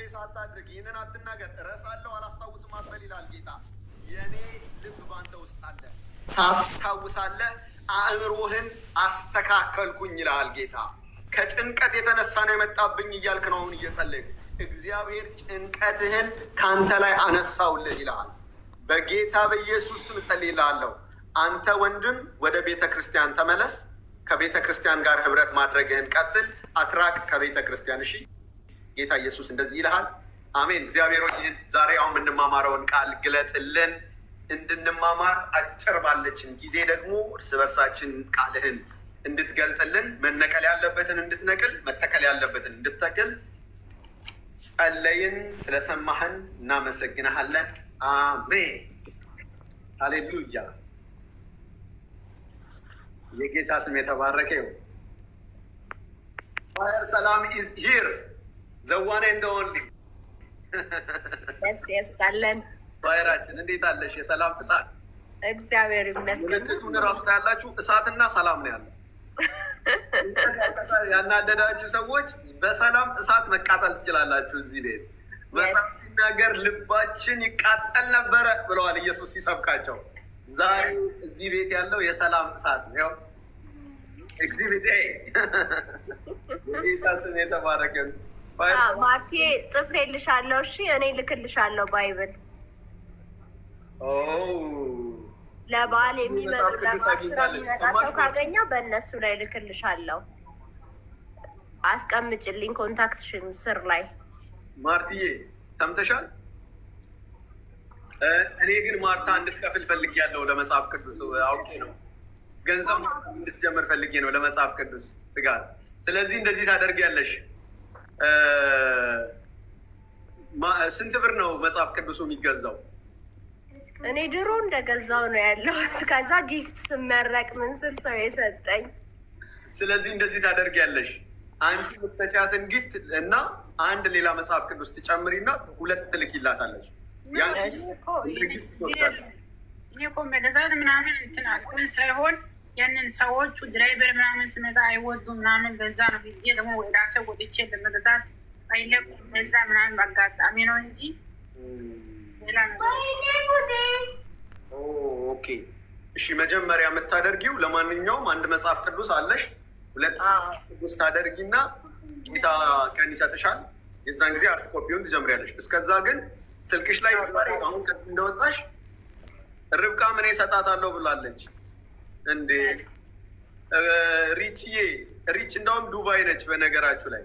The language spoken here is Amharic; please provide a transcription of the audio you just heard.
Confess አታድርግ፣ ይህንን አትናገር፣ እረሳለሁ፣ አላስታውስም አትበል ይላል ጌታ። የእኔ ልብ ባንተ ውስጥ አለ፣ ታስታውሳለህ። አእምሮህን አስተካከልኩኝ ይልሃል ጌታ። ከጭንቀት የተነሳ ነው የመጣብኝ እያልክ ነው አሁን እየጸለይክ። እግዚአብሔር ጭንቀትህን ከአንተ ላይ አነሳውልህ ይልሃል። በጌታ በኢየሱስ ስም እጸልይልሃለሁ። አንተ ወንድም ወደ ቤተ ክርስቲያን ተመለስ። ከቤተ ክርስቲያን ጋር ህብረት ማድረግህን ቀጥል። አትራቅ ከቤተ ክርስቲያን። እሺ፣ ጌታ ኢየሱስ እንደዚህ ይልሃል። አሜን። እግዚአብሔር ሆይ፣ ይህን ዛሬ አሁን የምንማማረውን ቃል ግለጥልን እንድንማማር፣ አጭር ባለችን ጊዜ ደግሞ እርስ በርሳችን ቃልህን እንድትገልጥልን፣ መነቀል ያለበትን እንድትነቅል፣ መተከል ያለበትን እንድትተክል ጸለይን። ስለሰማህን እናመሰግንሃለን። አሜን። ሃሌሉያ። የጌታ ስም የተባረከ ይሁን። Fire ሰላም is here, the one and only. Yes, አለን። Fire ኣችን እንዴት አለሽ? የሰላም እሳት። እግዚአብሔር ይመስገን። ምልክቱን እራሱ ታያላችሁ። እሳትና ሰላም ነው ያለው። ያናደዳችሁ ሰዎች በሰላም እሳት መቃጠል ትችላላችሁ። እዚህ ቤት መጽሐፍ ሲናገር ልባችን ይቃጠል ነበረ ብለዋል ኢየሱስ ሲሰብካቸው። ዛሬ እዚህ ቤት ያለው የሰላም እሳት ነው። Exhibit A። የጌታ ስም የተባረከ ነው። ማርቴ፣ ጽፌልሻለሁ። እሺ፣ እኔ ልክልሻለሁ Bible ለበዓል የሚመጡ መጽሐፍ ቅዱስ ለበዓል ስራ አግኝታለች። የሚመጣ ሰው ካገኘው በእነሱ ላይ ልክልሻለሁ። አስቀምጭልኝ contact ሽን ስር ላይ። ማርትዬ፣ ሰምተሻል? እኔ ግን ማርታ እንድትከፍል ፈልጌያለሁ ለመጽሐፍ ቅዱስ፣ አውቄ ነው። ገንዘብ እንድትጀምር ፈልጌ ነው ለመጽሐፍ ቅዱስ ትጋት። ስለዚህ እንደዚህ ታደርጊያለሽ። ስንት ብር ነው መጽሐፍ ቅዱሱ የሚገዛው? እኔ ድሮ እንደገዛው ነው ያለሁት። ከዛ gift ስመረቅ ምን ስል ሰው የሰጠኝ። ስለዚህ እንደዚህ ታደርጊያለሽ። አንቺ የምትሰጫትን gift እና አንድ ሌላ መጽሐፍ ቅዱስ ትጨምሪና ሁለት ትልኪላታለሽ። ያንቺ እንደ gift ትወስዳለሽ። ይሄ እኮ መገዛት ምናምን እንትን አጥቁም ሳይሆን ያንን ሰዎቹ driver ምናምን ስመጣ አይወዱ ምናምን፣ በዛ ነው። ጊዜ ደግሞ ወደ ራሴ ወጥቼ ለመግዛት አይለቁም። በዛ ምናምን አጋጣሚ ነው እንጂ ሌላ ነገር። Okay፣ እሺ። መጀመሪያ የምታደርጊው ለማንኛውም አንድ መጽሐፍ ቅዱስ አለሽ፣ ሁለት ቅዱስ ታደርጊና ጌታ ቀን ይሰጥሻል። የዛን ጊዜ hard copy ውን ትጀምሪያለሽ። እስከዛ ግን ስልክሽ ላይ ዛሬ አሁን ከዚህ እንደወጣሽ ርብቃ ምን እሰጣታለሁ ብላለች እንዴ? ሪችዬ፣ ሪች እንደውም ዱባይ ነች በነገራችሁ ላይ።